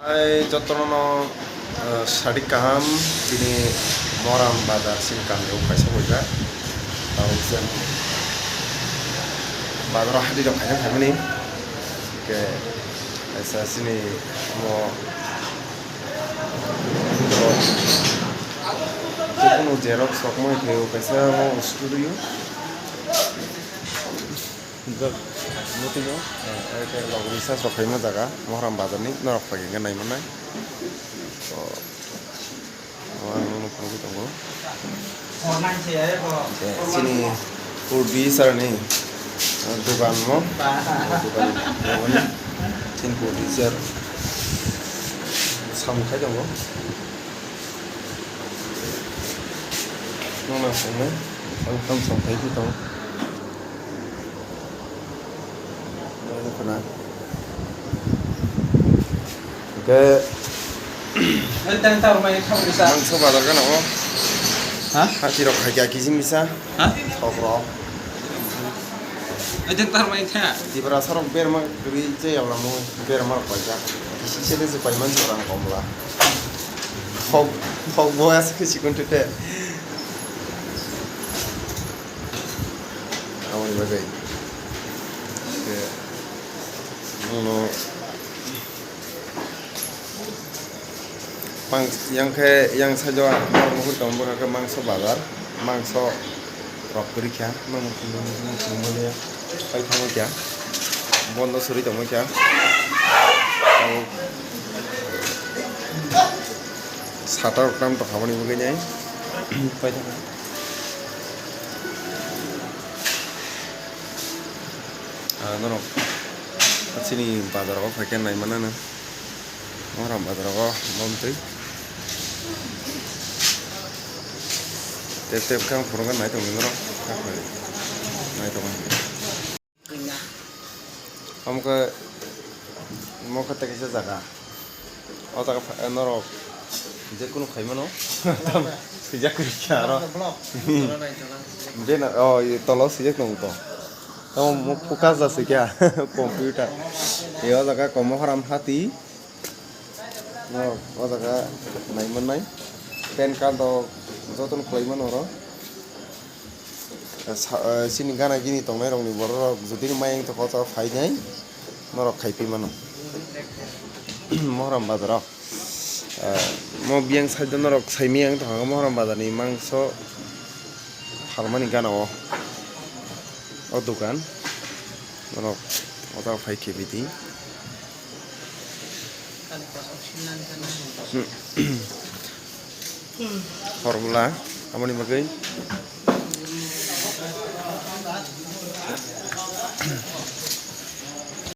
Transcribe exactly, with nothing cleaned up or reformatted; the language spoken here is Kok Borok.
Ai jotono, eh, sadik kaham, tini Moram bazar sini kamio kaisa boijak. Tamo chwng bazaro hadi rok khaina phaimani. Ke kaisa sini mo jekono xerox rok mo khaio kaisa mo studio. Jat, mutingo, eh, eh, logri sa sok khaima jaga, Mohram bazar ni, norok phaikhe nai manai. To, o ang nukho tongo. Hwnkhe chini purbi sir ni, eh, dukan mo, dukan mo ni, chini purbi sir samung khai tongo. Nokna songwi, ang tham song khai tongo. Hwnkhe mangso bazar gana o. Ha? Hati rok khai kya kisi misa. Ha? Thok rok. Tipra sarok berma kwrwi je yaula mo berma rok paijak. Kisi se de se paiman se rang komla. Thok, thok bo as kisi kun tete. Aboni bagwi. Ke, nono, mang, yang khe, yang side o ang muhur tong bwkha khe mangso bazar, mangso rok kwrwi kha, mang, mang, mang, mang, paithangwi kha, bondo suri tongwi kha. Sata rok tam tong kha boni bagwi nai. Paithak. Ah, norok chini bazar o phaikhe nai manana. Moram bazar o bomtwi. Tep tep khe ang phunukgwi nai tongdi norok. Nai tongdi. Omo khe, omo khe tei kaisa jaga. O jaga pha-, norok je kunu khai mano. Swijak kwrwi kha aro. Bena, o, i tolo swijak tongo to. Tamo muk focus da swi kha. Computer. E o jaga komo haram hati. Norok o jaga nai mannai. Pan card rok jotono khlai mano oro. Sa-, eh, chini gana gini tongnai rokni borok rok jotoni mayang tongkha o jaga phainai norok khai pi mano. Mohram bazar o, eh, mo biyang side o norok sai miyang tongkha Mohram bazar ni mangso phalmani gana o, o dogan norok o jaga phai khe bidi. Formula, aboni bagwi.